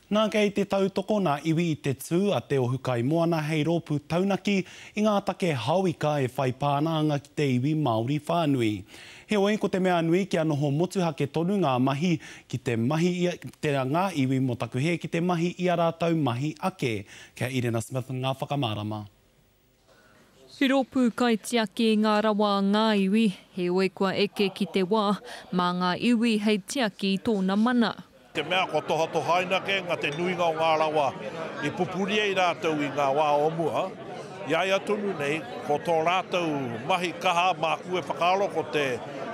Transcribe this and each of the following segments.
Nā kei te tautoko nā iwi i te tū a Te Ohu Kaimoana hei rōpū taunaki i ngā take hao ika e whai pāna anga ki te iwi Māori whānui. Heoi, ko te mea nui kia noho motuhake tonu ngā mahi ki te mahi i te ngā iwi mō taku hē ki te mahi i a rātou mahi ake. Kia Irena Smith ngā whakamārama. He rōpū kaitiaki i ngā rawa a ngā iwi, heoi kua eke ki te wā, mā ngā iwi hei tiaki i tōna mana. Te mea kua tohatohaina kē ngā te nuinga o ngā rawa i pupuri ai rātou i ngā wā o mua, i a ia tonu nei, ko tō rātou mahi kaha māku e whakaaro ko te,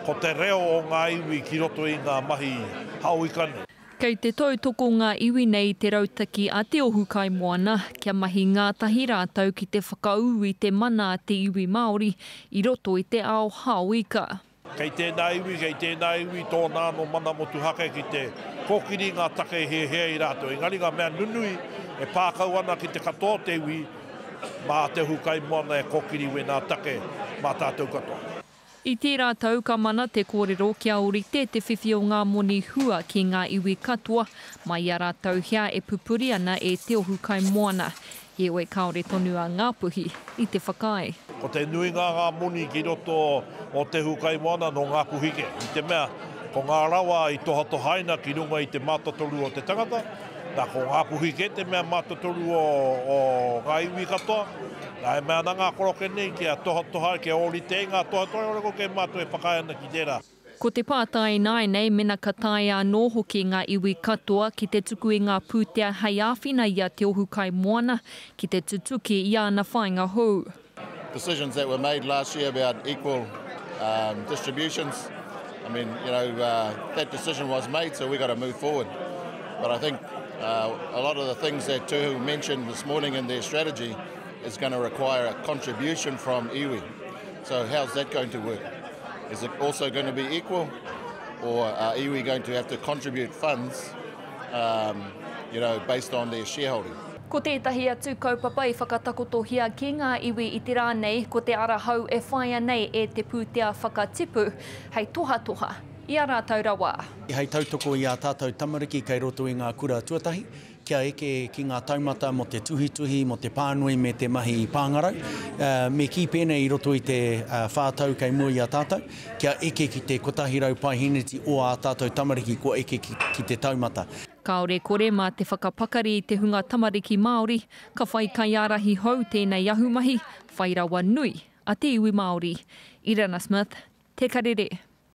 ko te reo o ngā iwi ki roto i ngā mahi hao ika nei. Kei te tautoko ngā iwi nei i te rautaki a Te Ohu Kaimoana kia mahi ngātahi rātou ki te whakaū i te mana a te iwi Māori i roto i te ao hao ika. Kei tēnā iwi, kei tēnā iwi tōna anō mana motuhake ki te kōkiri i ngā take i hiahia ai rātou. Engari ngā mea nunui e pā kau ana ki te katoa o te iwi, mā Te Ohu Kaimoana e kōkiri wēnā take mā tātou katoa. I tērā tau ka mana te kōrero kia ōrite te whiwhi o ngā moni hua ki ngā iwi katoa mai i a rātou hea e pupuri ana e Te Ohu Kaimoana. Heoi kāore tonu a Ngāpuhi i te whakaae. Ko te nuinga ngā moni ki roto o Te Ohu Kaimoana nō Ngāpuhi kē, i te mea ko ngā rawa i tohatohaina ki runga i te mātotoru o te tangata, nā ko Ngāpuhi kē te mea mātotoru o ngā iwi katoa. Nā, e mea ana ngā koroke nei kia tohatoha, kia ōrite ai ngā tohatoha, ora ko kei mātou e whakaae ana ki tērā. Ko te pātai ināianei mena ka taea anō hoki ngā iwi katoa ki te tuku i ngā pūtea hei āwhina i a Te Ohu Kaimoana ki te tutuki i āna whāinga hou. Decisions that were made last year about equal distributions, I mean, you know, that decision was made so we got to move forward. But I think a lot of the things that Tuhu mentioned this morning in their strategy is going to require a contribution from iwi. So how's that going to work? Is it also going to be equal or are iwi going to have to contribute funds um, you know, based on their shareholding? Ko tētahi atu kaupapa i whakatakotohia ki ngā iwi i te rā nei, ko te ara hou e whāia nei e Te Pūtea Whakatipu hei tohatoha i ā rātou rawa. Hei tautoko i ā tātou tamariki kei roto i ngā kura tuatahi, kia eke ki ngā taumata mō te tuhituhi, mō te pānui me te mahi pāngarau. Me kī pēnei i roto i te whā tau kei mua i a tātou, kia eke ki te 100 paeheneti o ā tātou tamariki kua eke ki te taumata. Kāore kore mā te whakapakari i te hunga tamariki Māori, ka whai kaiārahi hou tēnei ahumahi, whai rawa nui a te iwi Māori. Irana Smith, Te Karere.